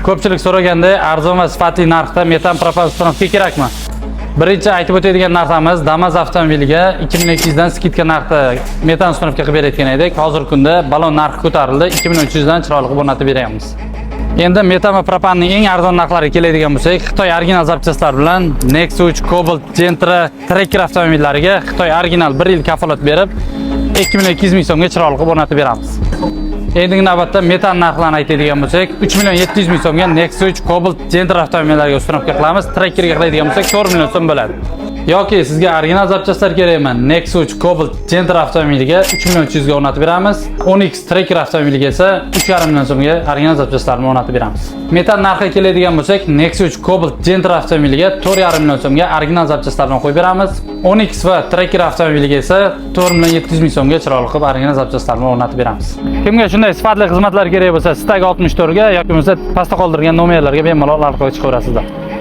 Ko'pchilik so'raganda, arzon va sifatli narxda metan, propan установка kerakmi? Birinchi aytib o'tadigan narsamiz, Damas avtomobiliga 2200 dan скидка narxda metan установка qilib berayotgan edik. Hozirgi kunda balon narxi ko'tarildi, 2300 dan chiroyli qilib o'rnatib beryapmiz. Endi metan va propanning eng arzon narxlariga keladigan bo'lsak, Xitoy original запчасть lar bilan Nexia 3, Cobalt, Gentra, Tracker avtomobillariga Xitoy original 1 yil kafolat berib, 2 200 ming so'mga chiroyli qilib o'rnatib beramiz. Endigi navbatda metan narxlarini aytadigan bo'lsak, 3 million 700 ming so'mga Nexia 3, Cobalt, Gentra avtomobillariga установка qilamiz. Trackerga qiladigan bo'lsak, 4 million so'm bo'ladi. Yoki sizga original запчасть lar kerakmi? Nexia 3, Cobalt, Gentra avtomobiliga 3 million 300 ga o'rnatib beramiz. Onix, Tracker avtomobiliga esa 3,5 million so'mga original запчасть larni o'rnatib beramiz. Metan narxiga keladigan bo'lsak, Nexia 3, Cobalt, Gentra avtomobiliga 4,5 million so'mga original запчасть larni qo'yib beramiz. Onix va Tracker avtomobiliga esa 4 million 700 ming so'mga chiroyli qilib original запчасть larni o'rnatib beramiz. Kimga shunday sifatli xizmatlar kerak bo'lsa, Stag 64 ga yoki bo'lmasa pastda qoldirgan nomerlarga bemalol aloqaga chiqaverasizlar.